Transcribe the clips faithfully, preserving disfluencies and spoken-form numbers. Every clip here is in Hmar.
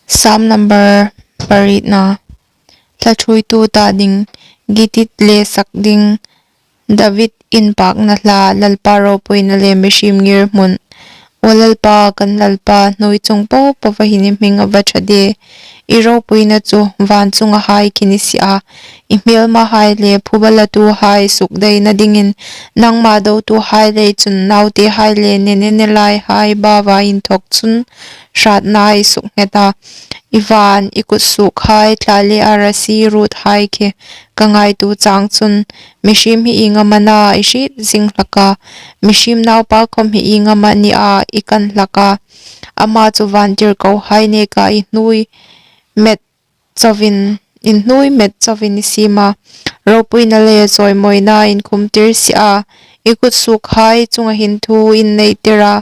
Psalm number paritna. Hla ṭhuoitu ta ding, Gitit le sak ding, David inpakna hla, Lalpa ropuina le mihriem ngirhmun. Aw Lalpa, kan Lalpa, hnuoi chung popoa hin i hming a va ṭha de. I ropuina chu van chunga hai khin a ni si a. I hmelmahai le phuba latuhai sukdeina dingin, nangma dotuhai lei chun nautehai le nenenelaihai baua inthok chun hratna i suknghet a. I van, i kutsukhai, thla le arasi ruothai khi ka ngaituo chang chun, mihriem hi ieng am a na i hriet zing hlak a, mihriem naupa khawm hi ieng am a nih a i kan hlak a. Ama chu vantirkohai neka i hnuoi met chauhin, i hnuoi met chauhin i siem a. Ropuina le chawimawina inkhumtir si a, i kutsukhai chunga hin thu inneitir a,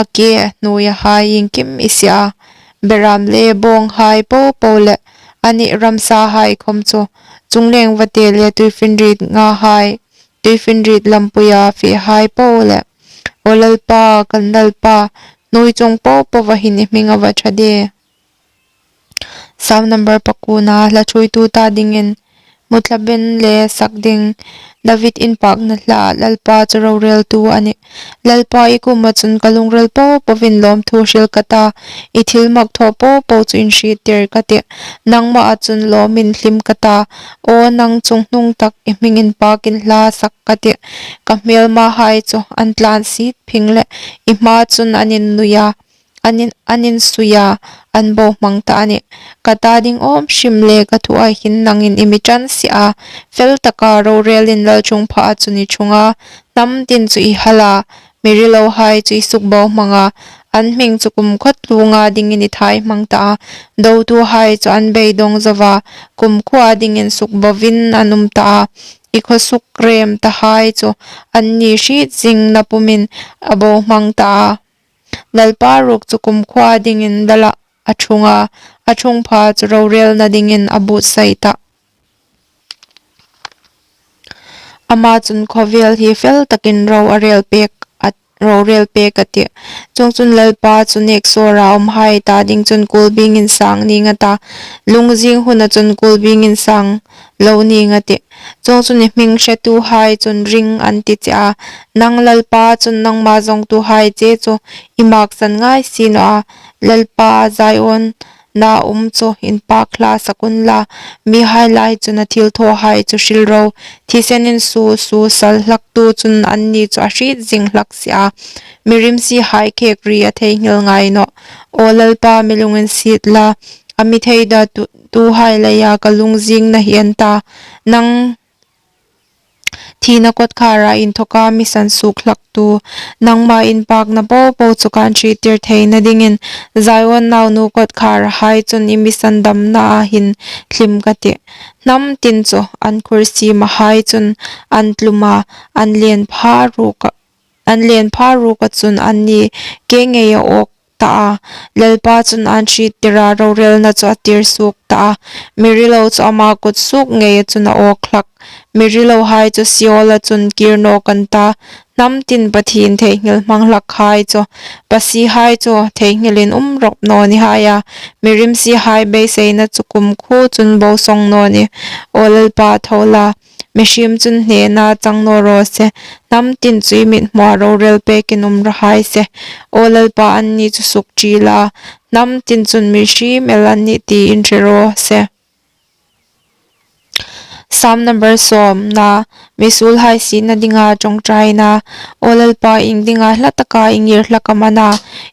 a ke hnuoiahai iengkim i sie a. Beram le bawnghai popo le, a nih ramsahai khawm chu, chungleng vate le tuifinriet ngahai, tuifinriet lampuia fehai po le. Aw Lalpa, kan Lalpa, hnuoi chung popoa hin i hming a va ṭha de. Psalm number pakuona, Hla ṭhuoitu ta dingin, Muthlaben le sak ding, David inpakna hla, Lalpa chu roreltu a nih. Lalpa, i kuoma chun ka lungril popoin lawmthu hril ka ta, i thilmak thaw popo chu inhriettir ka tih. Nangmaa chun lawmin hlim ka ta, aw nang chunghnung tak, i hming inpakin hla sak ka tih. Ka hmelmahai chu an tlansiet phing le, i hma chun an innui a, an in, an insui a, an bohmang ta a nih. Ka ta ding awm hrim le ka thua hin nangin i mi ṭan si a, fel taka rorelin lalṭhungphaa chun i ṭhung a, hnam tin chu i hal a, mi rilohai chu i sukbohmang a, an hming chu kumkhuo tluonga dingin i thaihmang ta a, dotuhai chu an beidong zo a, kumkhuoa dingin sukboin an um ta a, i khuo sukrem tahai chu anni hriet zingna pumin a bohmang ta a. Lalpa ruok chu kumkhuoa dingin lalah a ṭhung a, a ṭhungphaa chu rorelna dingin a buotsai ta. Ama chun khawvel hi fel takin ro a rel pek a, rorel pek a tih. Chuongchun Lalpa chu neksawra umhai ta ding chun kulbing insang ning a ta, lungzing huna chun kulbing insang lo ning a tih. Chuongchun i hming hretuhai chun ring an ti che a. Nang Lalpa chun nangma zawngtuhai che chu i maksan ngai si naw a. Lalpa, Zion-a um chu inpak hla sak unla, mihai lai chun a thilthawhai chu hril ro. Thisen insu su sal hlaktu chun anni chu a hriet zing hlak si a. Mi rimsihai khek ri a theinghil ngai nawh. Aw Lalpa, mi lunginsiet la, a mi theidatuhai leia ka lungzingna hi en ta. Nang thina kawtkhara inthoka mi sansuok hlaktu, nangma inpakna popo chu kan hriettir theina dingin, Zion naunu kawtkharhai chun i mi sandamnaa hin hlim ka tih. Hnam tin chu an khursiemahai chun an tlum a, an len pha ruok a, an len pha ruoka chun anni ke ngei a awk ta a. Lalpa chun an hriettir a, rorelna chu a tir suok ta a. Mi rilo chu ama kutsuok ngeia chun a awk hlak. Mi rilohai chu Seola chun kir nawk an ta. Hnam tin Pathien theinghil hmang hlakhai chu, pasihai chu theinghilin um rawp naw ni hai a. Mi rimsihai beiseina chu kumkhuo chun bo sawng naw nih. Aw Lalpa, tho la, mihriem chun hnena chang naw raw se, hnam tin chu i mithmua rorel pekin um raw hai se. Aw Lalpa, anni chu sukṭi la, hnam tin chun mihriem el an nih ti inhre raw se. Psalm number sawmna, mi suolhai sietna dinga ṭawngṭaina. Aw Lalpa, ieng dinga hla taka i ngir hlak am a na,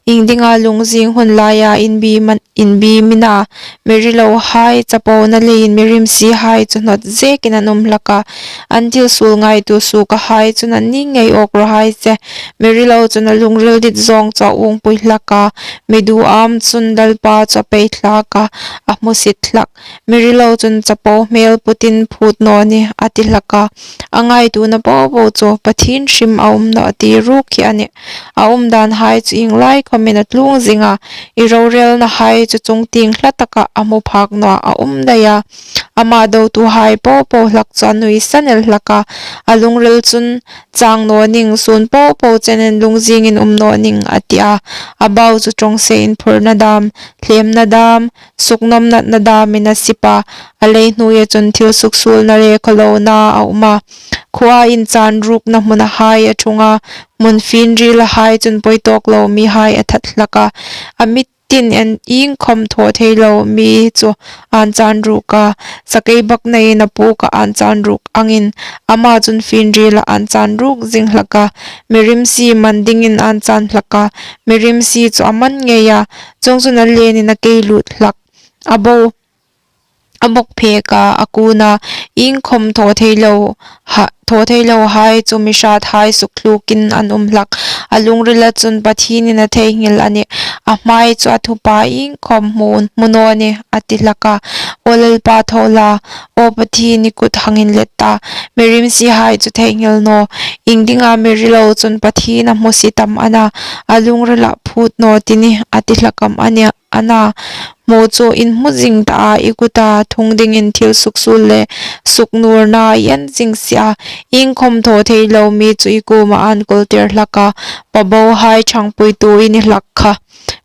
ieng dinga lungzing hun laia inbi man, inbi mi na, mi rilohai chapona leiin mi rimsihai chu hnawt zekin an um hlak a, an thil suol ngaituo suokahai chun anni ngei awk raw hai se. Mi rilo chun a lungril dit zawng chu a uongpui hlak a, mi duâm chun Lalpa chu a pei thlak a, a hmusit hlak. Mi rilo chun chapo hmel putin phu phut naw ni, a ti hlak a. A ngaituona popo chu Pathien hrim a um naw ti ruok hi a nih. A umdanhai chu ieng lai khawmin a tlung zing a, i rorelnahai chu chungtieng hla taka a hmu phak naw a, a um daih a. Ama dotuhai popo hlak chu a nuisan el hlak a, a lungril chun, "Chang naw ning, sun popo chenin lungzingin um naw ning," a ti a. A bau chu ṭawngse inphurna dam, hlemna dam, suknawmnatna damin a sip a, a lei hnuoia chun thil suksuolna le khawhlona a um a. Khuoa inchan rukna hmunahai a ṭhung a, hmun finrielahai chun pawi tawk lo mihai a that hlak a. A mit tin en iengkhawm thaw thei lo mi chu an chan ruk a, sakei bak neiin a puk a, an chan ruk angin ama chun finriela an chan ruk zing hlak a. Mi rimsi man dingin an chan hlak a, mi rimsi chu a man ngei a, chuongchun a lenin a kei lut hlak. A bo, a bawk phek a, a kun a, iengkhawm thaw thei lo ha, thaw thei lo hai chu mi hrathai suktluokin an um hlak. A lungrila chun Pathienin a theinghil a nih. A hmai chu a thupa iengkhawm hmu, hmu naw ni, a ti hlak a. Aw Lalpa, tho la, aw Pathien, i kut hang inlet ta, mi rimsihai chu theinghil naw. Iengdinga mi rilo chun Pathien a hmusit am a na, a lungrila phut naw ti ni, a ti hlak am a nih? A na, hmu chu in hmu zing ta a, i kuta thung dingin thil suksuol le suknuorna i en zing si a. Iengkhawm thaw thei lo mi chu i kuoma an kawltir hlak a, pabohai ṭhangpuitu i ni hlak kha.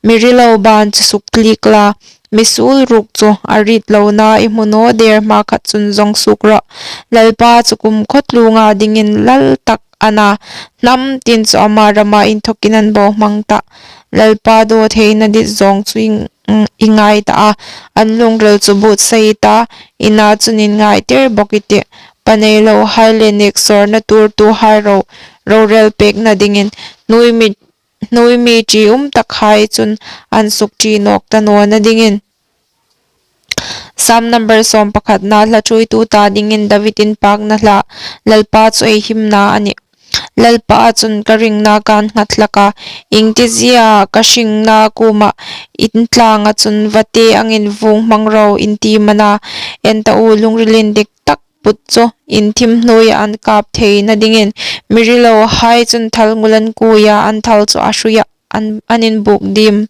Mi rilo ban chu suktliek la, mi suol ruk chu a rit lona i hmu naw der hmakhat chun zawng suok rawh. Lalpa chu kumkhawtluonga dingin lal tak a na, hnam tin chu ama rama inthokin an bohmang ta. Lalpa daw theina dit zawng chu i, i ngai ta a, an lungril chu buotsai ta, i na chun in ngaitir bawk i tih. Pa nei lohai le neksawrna tuortuhai ro, rorel pekna dingin, hnuoi mi, hnuoi mi ṭium takhai chun an sukṭi nawk ta nawna dingin. Sam number sawm pakhatna. Hla ṭhuoitu ta dingin David inpakna hla. Lalpa chu ei himna a nih. Lalpa chun ka ringna ka'n nghat hlak a, iengtizia ka hringna kuoma in tlanga chun vate angin vuong hmang ro in ti am a na? En ta u, lungril indik tak put chu in thim hnuoia an kap theina dingin. Mi rilohai chun thal ngul an kui a, an thal chu a hruia an, an inbuk dim,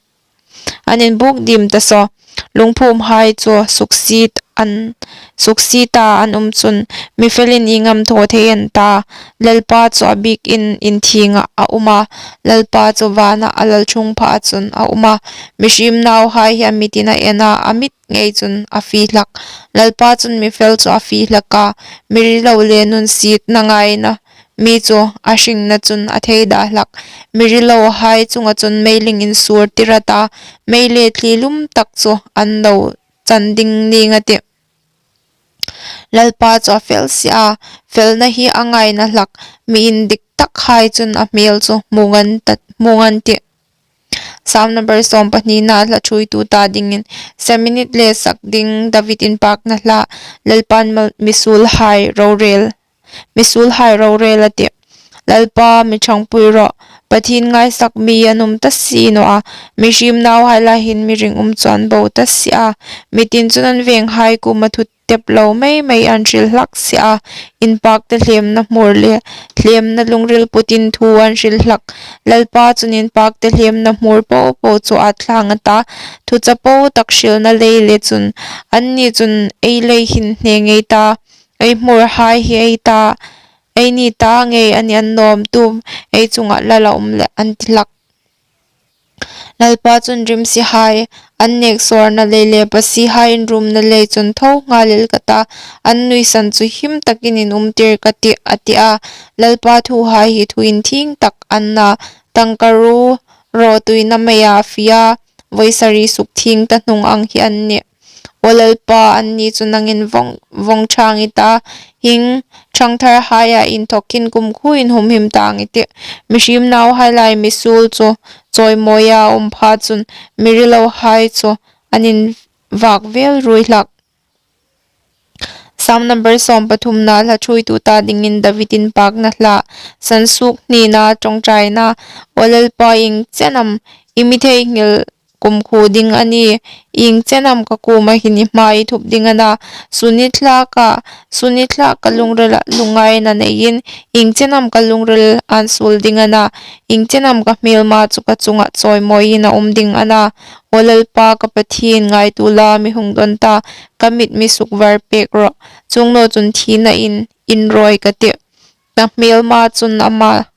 an inbuk dim ta saw. Lungphumhai chu suksiet an, suksieta an um chun, mi felin ieng am thaw thei an ta? Lalpa chu a bikin inthienga a um a, Lalpa chu vana a lalṭhungphaa chun a um a. Mihriem nauhai hi a mitin a en a, a mit ngei chun a fie hlak. Lalpa chun mi fel chu a fie hlak a, mi rilo le nunsietna ngaina mi chu a hringna chun a thei dah hlak. Mi rilohai chunga chun meiling insur tir a ta, mei le thlilum tak chu an lo chan ding ning a tih. Lalpa chu a fel si a, felna hi a ngaina hlak. Mi indik takhai chun a hmel chu hmu ngan ta, hmu ngan tih. Sam number sawm pahnina. Hla ṭhuoitu ta dingin. Seminit le sak ding David inpakna hla. Lalpan mal, mi suolhai rorel, mi suolhai rorel a tih. Lalpa, mi ṭhangpui rawh. Pathien ngaisak mi an um ta si naw a, mihriem nauhai lai hin mi ringum chu an bo ta si a. Mi tin chun an venghai kuoma thu tep lo mei mei an hril hlak si a, inpakna hlemna hmur le hlemna lungril putin thu an hril hlak. Lalpa chun inpakna hlemna hmur popo chu a tlang a ta, thu chapo tak hrilna lei le chun. Anni chun ei lei hin hne ngei ta, ei hmurhai hi ei ta, ei ni ta ngei a ni an nawm tu, ei chunga lal a um leh an ti hlak. Lalpa chun rimsihai, an neksawrna lei le pasihai inrumna lei chun tho nghal el ka ta, an nuisan chu him takin inumtir ka tih, a ti a. Lalpa thuhai hi thu inthieng tak an na, tangkaruo rawtuina meia fia, vawi sari sukthieng ta hnung ang hi an nih. Aw Lalpa, anni chu nangin vawng, vawng ṭhang i ta, hieng ṭhangtharhaia inthawkin kumkhuoin humhim tang i tih. Mihriem nauhai lai mi suol chu chawimawia a um pha chun, mi rilohai chu an invak vel ruoi hlak. Sam number sawm pathumna. Hla ṭhuoitu ta dingin David inpakna hla. Sansuok hnina ṭawngṭaina. Aw Lalpa, ieng chen am i mi theinghil kumkhuo ding a nih. Ieng chen am ka kuoma hin i hmaa i thup ding a na? Suni thlak a, suni thlak ka lungrila lungngaina neiin, ieng chen am ka lungril a'n suol ding a na? Ieng chen am ka hmêlma chu ka chungah chawimawiin a um ding a na? Aw Lalpa ka Pathien, ngaituo la, mi hung dawn ta, ka mit mi sukvar pek rawh. Chuong naw chun thinain inrawi ka tih. Ka hmêlma chun ama,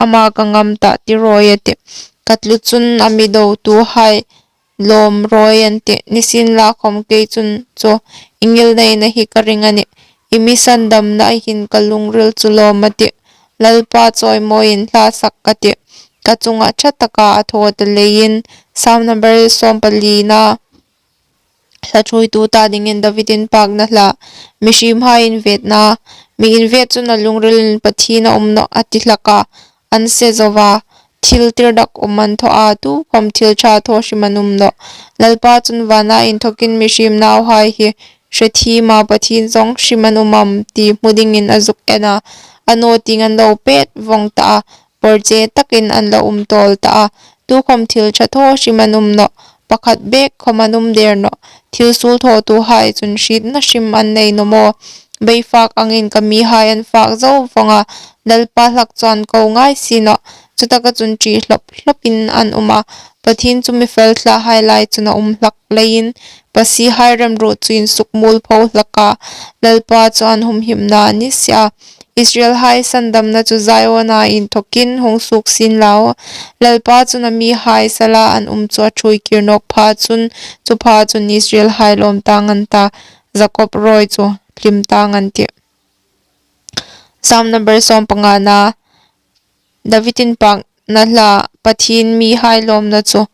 ama ka ngam tah ti rawi a tih. Ka tlu chun a mi dotuhai lawm rawi an tih. Nisienlakhawm kei chun chu i ngilneina hi ka ring a nih. I mi sandamnaa hin ka lungril chu lawm a tih. Lalpa chawimawiin hla sak ka tih. Ka chunga ṭha taka a thaw ta leiin. Sam number sawmpalina. Hla ṭhuoitu ta dingin David inpakna hla. Mihriemhai invetna. Mi invet chun a lungrilin Pathien a um nawh a ti hlak a, an se zo a. Thil tirdakum an thaw a, tukhawm thil ṭha thaw hrim an um nawh. Lalpa chun vana inthokin mihriem nauhai hi hre thiem a, Pathien zawng hrim an um am ti hmu dingin a zuk en a. A naw tieng an lo pet vawng ta a, porche takin an lo um tawl ta a. Tukhawm thil ṭha thaw hrim an um nawh, pakhat bek khawm an um der nawh. Thil suol thawtuhai chun hrietna hrim an nei naw maw? Bei fak angin ka mihai an fak zo vawng a, Lalpa hlak chu an ko ngai si nawh. Chutaka chun ṭi hlawp hlawpin an um a, Pathien chu mi fel thlahai lai chun a um hlak leiin, pasiehai remruot chu insukmuolpho hlak a, Lalpa chu an humhimna a ni si a. Israelhai sandamna chu Ziona inthokin hung suok sien la u. Lalpa chun a mihai sala an um chu a ṭhuoi kir nawk pha chun, chu pha chun Israelhai lawm tang an ta, Jakob rawi chu hlim tang an tih. Sam number sawmpangana. David inpakna hla. Pathien mihai lawmna chu.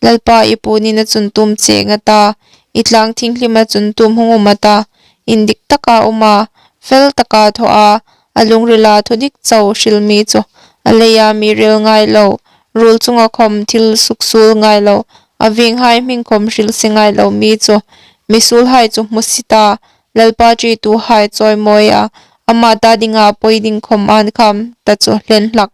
Lalpa, i puonina chun tum cheng a ta, i tlang thinghlima chun tum hung um a ta. Indik taka um a, fel taka thaw a, a lungrila thudik chau hril mi chu. A leia mi rel ngai lo, ruol chunga khawm thil suksuol ngai lo, a venghai hming khawm hrilse ngai lo mi chu. Misuolhai chu hmusit a, Lalpa ṭituhai chawimawi a, ama ta dinga pawi ding khawm an kham ta chu hlen hlak.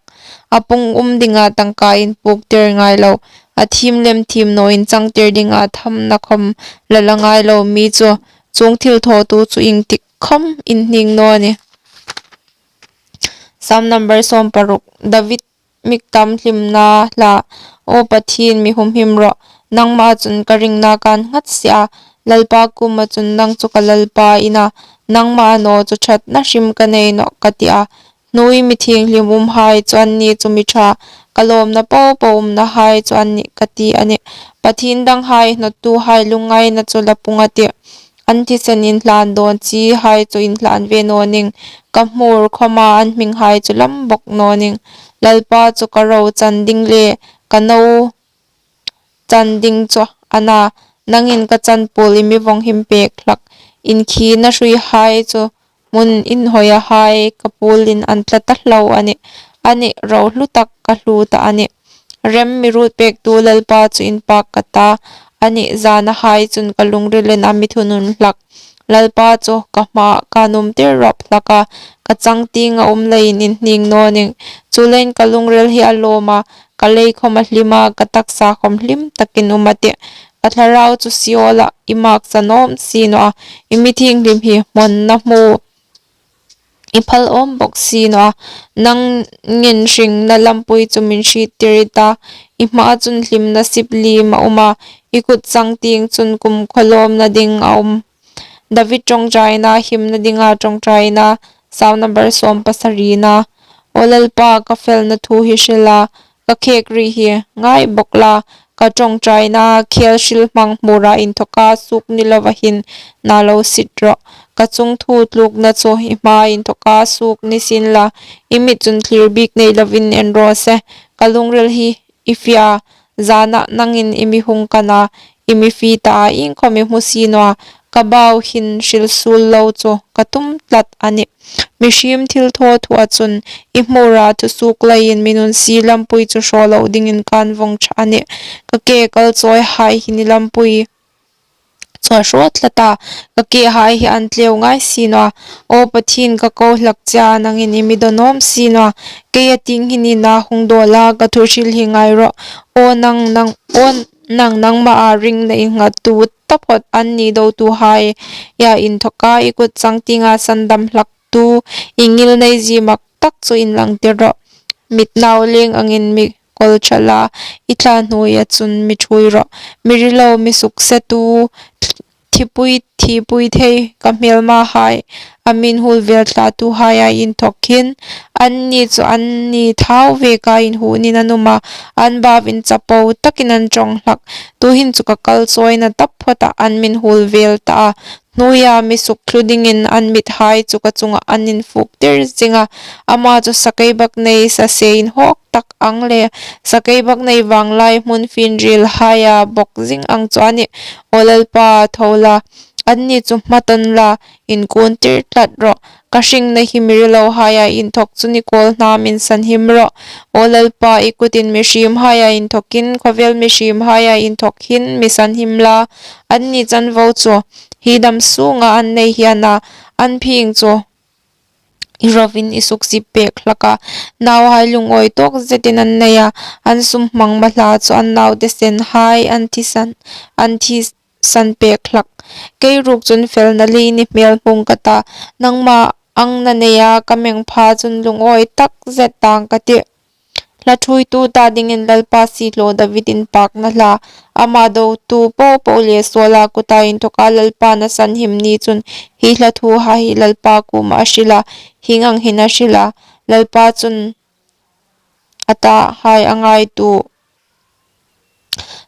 A pung um dinga tangka inpuktir ngai lo, a thiem lem thiem naw inchangtir dinga thamna khawm la la ngai lo mi chu, chuong thil thawtu chu iengtik khawm inhning naw ni. Sam number sawmparuk. David miktam hlimna hla. Aw Pathien, mi humhim rawh, nangma chun ka ringna kan nghat si a. Lalpa kuoma chun, nang chu ka Lalpa i na, nangma naw chu ṭhatna hrim ka nei nawh, ka ti a. Hnuoi mi thienghlim umhai chu anni chu mi ṭha, ka lawmna popo umnahai chu an nih, ka ti a nih. Pathien danghai hnawttuhai lungngaina chu la pung a tih. An thisen inhlan dawn chihai chu inhlan ve naw ning, ka hmur khawma an hminghai chu lam bawk naw ning. Lalpa chu ka ro chan ding le ka no chan ding chu a na, nangin ka chanpuol i mi vawng him pek hlak. Inkhina hruihai chu hmun inhawihai ka puolin an tla ta hlau a nih. A nih, ro hlu tak ka hlu ta a nih. Rem mi ruot pektu Lalpa chu inpak ka ta, a nih, zanahai chun ka lungrilin a mi thunun hlak. Lalpa chu ka hmaa ka nuomtir rawp hlak a, ka changtienga um leiin inhning naw ning. Chuleiin ka lungril hi a lawm a, ka lei khawm a hlim a, ka taksa khawm hlim takin um a tih. Ka thlarau chu Seolah i maksa nawm si naw a, i mi thienghlim hi hmawnna hmu i phal awm bawk si naw a. Nangin hringna lampui chu min hriettir i ta, i hmaa chun hlimna sip liem a um a, i kut changtieng chun kumkhuo lawmna ding a um. David ṭawngṭaina, himna dinga ṭawngṭaina, Sam number sawmpasarina. Aw Lalpa, ka felna thu hi hril a, ka khêk ri hi ngai bawk la, ka ṭawngṭaina khêl hril hmang hmura inthawka suok ni lova hin na lo sit rawh. Ka chungthu tlukna chu i hmaa inthawka suok ni sien la, i mit chun thlir bik nei lovin en raw se. Ka lungril hi i fie a, zana nangin i mi hung kan a, i mi fie ta a, iengkhawm i hmu si naw a, ka bau hin hril suol lo chu ka tum tlat a nih. Mihriem thil thaw thua chun i hmura thusuok leiin mi nunsie lampui chu hraw lo dingin kan vawng ṭha a nih. Ka ke kal chawihai hin i lampui chu a hraw tlat a, ka kehai hi an tleu ngai si naw a. Aw Pathien, ka ko hlak che a, nangin i mi dawn awm si naw a. Keia tieng hin i na hung dawl a, ka thuhril hi ngai rawh. Aw nang, nang, aw nang nangmaa ringna innghattu taphawt, anni dotuhaia inthawka i kut changtienga sandam hlaktu, i ngilnei zie mak tak chu inlangtir rawh. Mit nau leng angin mi kawlṭha la, i thla hnuoia chun mi ṭhuoi rawh. Mi rilo mi suksetu, thipui, thipui thei ka hmelmahai, a mi inhuol vel thlatuhaia inthawk hin, anni chu anni thau veka inhunin an um a, an bau inchapo takin an ṭawng hlak. Tuhin chu ka kalchawina taphawtah an mi inhuol vel ta a, hnuoia mi suk thlu dingin an mithai chu ka chungah an infuktir zing a. Ama chu sakeibaknei sase inhawk tak ang le, sakeibaknei vanglai hmun finrielhaia bawk zing ang chu a nih. Aw Lalpa, tho la, anni chu hma tawn la, inkuontir tlat rawh. Ka hringna hi mi rilohaia inthawk chun i kawlhnam insanhim rawh. Aw Lalpa, i kutin mihriemhaia inthawkin, khawvel mihriemhaia inthawk hin mi sanhim la. Anni chanvo chu hi dam sunga an nei hi a na, an phing chu i rovin i suksip pek hlak a. Nauhai lungawi tawk zetin an nei a, an sum hmang mahla chu an naute senhai an thisan, an thisan pek hlak. Kei ruok chun felna leiin i hmel hmung ka ta, nangma ang na neia ka meng pha chun lungawi tak zet tang ka tih. Hla ṭhuoitu ta dingin Lalpa siehlaw David inpakna hla, ama dotu popo le Saula kuta inthawka Lalpan a sanhim ni chun hi hla thuhai hi Lalpa kuoma a hril a, hieng ang hin a hril a, Lalpa chun a tahai a ngaituo.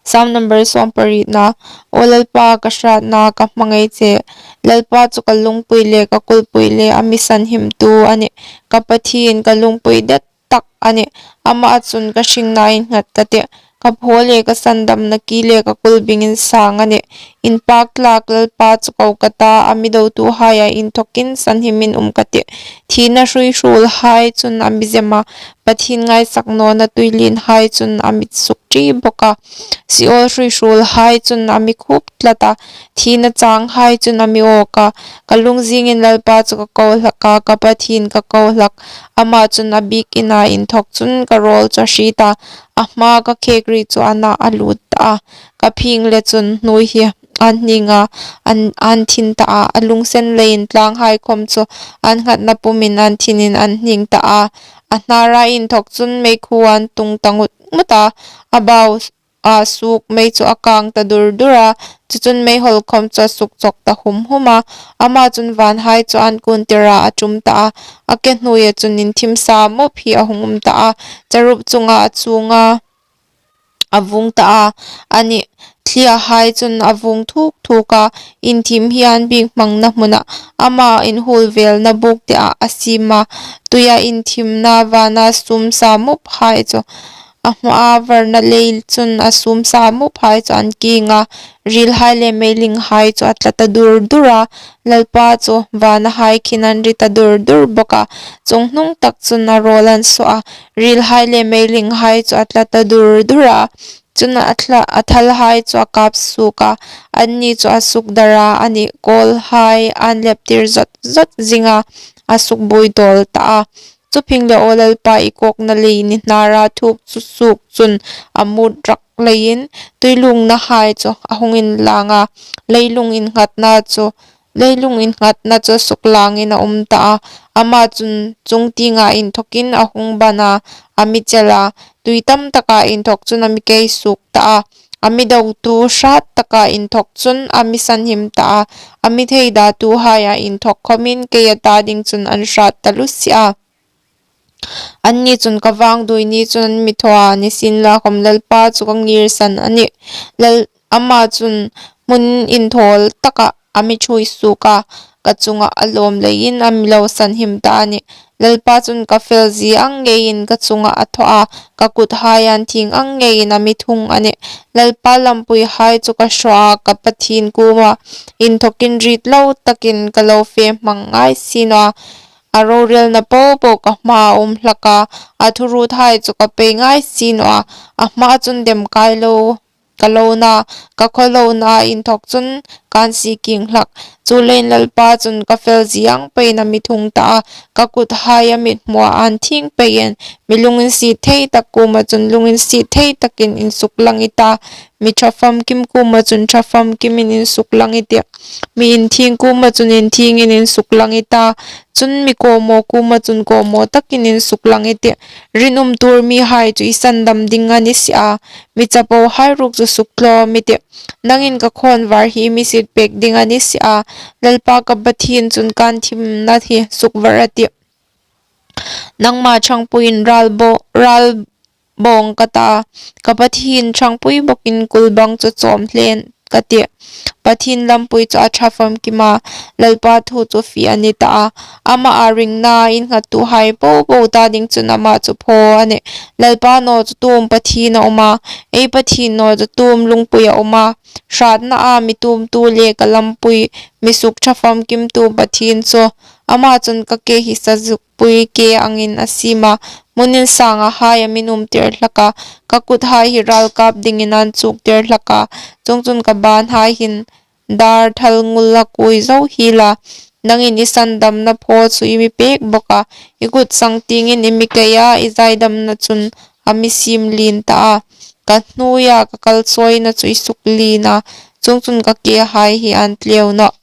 Psalm number sawm parietna. Aw Lalpa, ka hratna ka hmangai che. Lalpa chu ka lungpui le ka kulpui le a mi sanhimtu a nih. Ka Pathien, ka lungpui det tak a nih. Ama chun ka hringna innghat ka tih. Ka phaw le ka sandamna ki le ka kulbing insang a nih. Inpak tlak Lalpa chu ko ka ta, a mi dotuhaia inthawkin sanhimin um ka tih. Thina hruihruolhai chun a mi zem a, Pathien ngaisak nawna tuilienhai chun a mi sukṭi bawk a. Seol hruihruolhai chun a mi khup tlat a, thina changhai chun a mi awk a. Ka lungzingin Lalpa chu ka ko hlak a, ka Pathien ka ko hlak. Ama chun a biekina inthawk chun ka rawl chu a hriet a, a hmaa ka khek ri chu a na a lut ta a. Ka phing le chun hnuoi hi an hning a, an, an thin ta a, a lunginsen leiin tlanghai khom chu an nghatna pumin an thinin an hning ta a. A hnara inthawk chun meikhu an tung ta ngut ngut a, a bau a suok mei chu a kang ta dur dur a, chu chun meihawl khom chu a suk chawk ta hum hum a. Ama chun vanhai chu an kuntir a, a tum ta a, a ke hnuoia chun inthim sa mup hi a hung um ta a, cherub chunga a chuong a, a vung ta a, a nih, thliahai chun a vung thuk thuk a, inthim hi an biek hmangna hmuna ama inhuol velna buk te a, a siem a, tuia inthimna vana sum sa mup hai chu, a hmaa varna lei chun a sum sa mup hai chu an kieng a, rilhai le meilinghai chu a tla ta dur dur a, Lalpa chu vanahai khin an ri ta dur dur bawk a, chunghnung tak chun a rawl an suo a, rilhai le meilinghai chu a tla ta dur dur a, chun a thla, a thalhai chu a kap suok a, anni chu a suk dar a, a nih kawlhai an leptir zot zot zing a, a suk buoi tawl ta a. Chu phing le aw Lalpa, i kawkna leiin i hnara thuk chu suok chun a mut rak leiin, tuilungnahai chu a hung inlang a, leilung innghatna chu, leilung innghatna chu suklangin a um ta a. Ama chun chungtienga inthawkin a hung ban a, a mi chel a, tui tam taka inthawk chun a mi kei suok ta a. A mi dotu hrat taka inthawk chun a mi sanhim ta a. A mi theidatuhaia inthawk khomin keia ta ding chun an hrat taluo si a. Anni chun ka vangduoi ni chun an mi thaw a, nisienlakhom Lalpa chu ka ngirsan a nih. Lal, ama chun hmun inthawl takah a mi ṭhuoi suok a, ka chungah a lawm leiin a mi lo sanhim ta a nih. Lalpa chun ka fel zie ang ngeiin ka chungah a thaw a, ka kuthai an thieng ang ngeiin a mi thung a nih. Lalpa lampuihai chu ka hraw a, ka Pathien kuoma inthawkin rit lo takin ka lo fe hmang ngai si naw a. A rorelna popo ka hmaa um hlak a, a thuruothai chu ka pei ngai si naw a. A hmaa chun demkai lo ka lo na, ka khawhlona inthawk chun kan sie kieng hlak. Chuleiin Lalpa chun ka fel zie ang peiin a mi thung ta a, ka kuthai a mithmuah an thieng peiin. Mi lunginsiet thei tak kuoma chun lunginsiet thei takin insuklang i ta, mi ṭha famkim kuoma chun ṭha famkimin insuklang i tih, mi inthieng kuoma chun inthiengin insuklang i ta, chun mi kawmaw kuoma chun kawmaw takin insuklang i tih. Rinum tuor mihai chu i sandam ding a ni si a, mi chapohai ruok chu suktlawm i tih. Nangin ka khawnvar hi i mi siet pek ding a ni si a, Lalpa ka Pathien chun kan thimna hi sukvar a tih. Nangma ṭhangpuiin ral bo-, ral bawng ka ta, ka Pathien ṭhangpui bawkin kulbang chu chawm hle ka tih. Pathien lampui chu a ṭha famkim a, Lalpa thu chu fie a ni ta a. Ama a ringna innghattuhai popo ta ding chun ama chu phaw a nih. Lalpa naw chu tu am Pathien a um a, ei Pathien naw chu tu am lungpui a um a. Hratna a mi tumtu le ka lampui, mi sukṭha famkimtu Pathien chu. Ama chun ka ke hi sazuk pui ke angin a siem a, hmun insanghai a mi nuomtir hlak a, ka kuthai hi ralkap dingin an chuktir hlak a, chuongchun ka banhai hin dar thal ngul a kuoi zo hiel a. Nangin i sandamna phaw chu i mi pek bawk a, i kut sang tiengin i mi kei a, i zaidamna chun a mi siem lien ta a. Ka hnuoia ka kalchawina chu i suk lien a, chuongchun ka kehai hi an tleu nawh.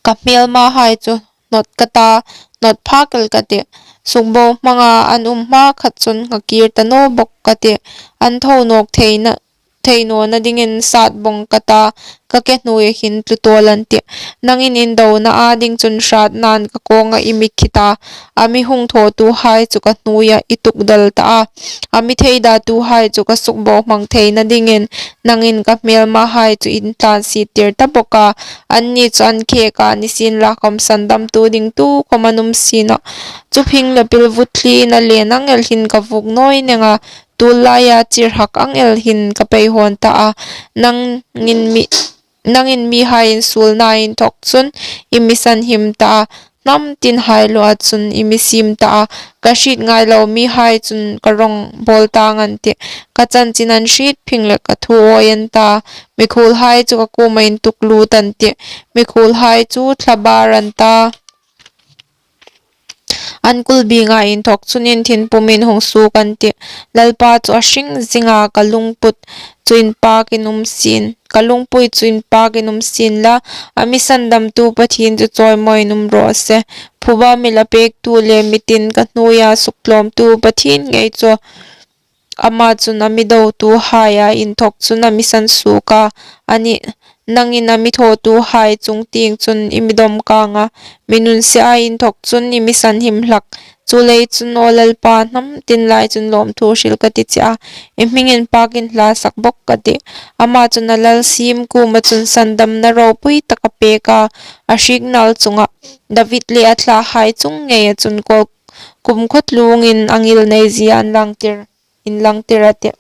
Ka hmêlmahai chu hnawt ka ta, hnawt phak el ka tih. Sukbohmanga an um hmakhat chun nghakir ta naw bawk ka tih. An tho nawk theina, thei nawna dingin sat bawng ka ta, ka ke hnuoia hin tlu tawl an tih. Nangin indona a ding chun hratnain ka kawnga i mi khit a, a mi hung thawtuhai chu ka hnuoia i tukdal ta a. A mi theidatuhai chu ka sukbohmang theina dingin nangin ka hmêlmahai chu i tlansiettir ta bawk a, anni chu an khek a, nisienlakhawm sandamtu ding tukhawm an um si nawh. Chu phingleh pilvut thlina le nang el hin ka vuok nawi neng a, tul laia chirhak ang el hin ka pei hawn ta a. Nangin mi, nangin mihai insuolna inthawk chun i mi sanhim ta a, hnam tinhai lua chun i mi siem ta a. Ka hriet ngai lo mihai chun ka rawng bawl tang an tih. Ka chanchin an hriet phingleh ka thu awi an ta. Mikhuolhai chu ka kuoma intuklut an tih. Mikhuolhai chu thlabar an ta, an kulbinga inthawk chun inthin pumin hung suok an tih. Lalpa chu a hring zing a, ka lungput chu inpakin um sien, ka lungpui chu inpakin um sien la, a mi sandamtu Pathien chu chawimawiin um raw se. Phuba mi la pektu le mi tin ka hnuoia suktlawmtu Pathien ngei chu. Ama chun a mi dotuhaia inthawk chun a mi sansuok a. Ani, nangin a mi thawtuhai chungtieng chun i mi dawm kang a, mi nunsiaia inthawk chun i mi sanhim hlak. Chuleiin chun aw Lalpa, hnam tin lai chun lawmthu hril ka ti che a, i hming inpakin hla sak bawk ka tih. Ama chun a lal siem kuoma chun sandamna ropui tak a pek a, a hriek nal chunga David le a thlahai chung ngeia chun kawl kumkhuo tlungin a ngilneizie an langtir, inlangtir a tih.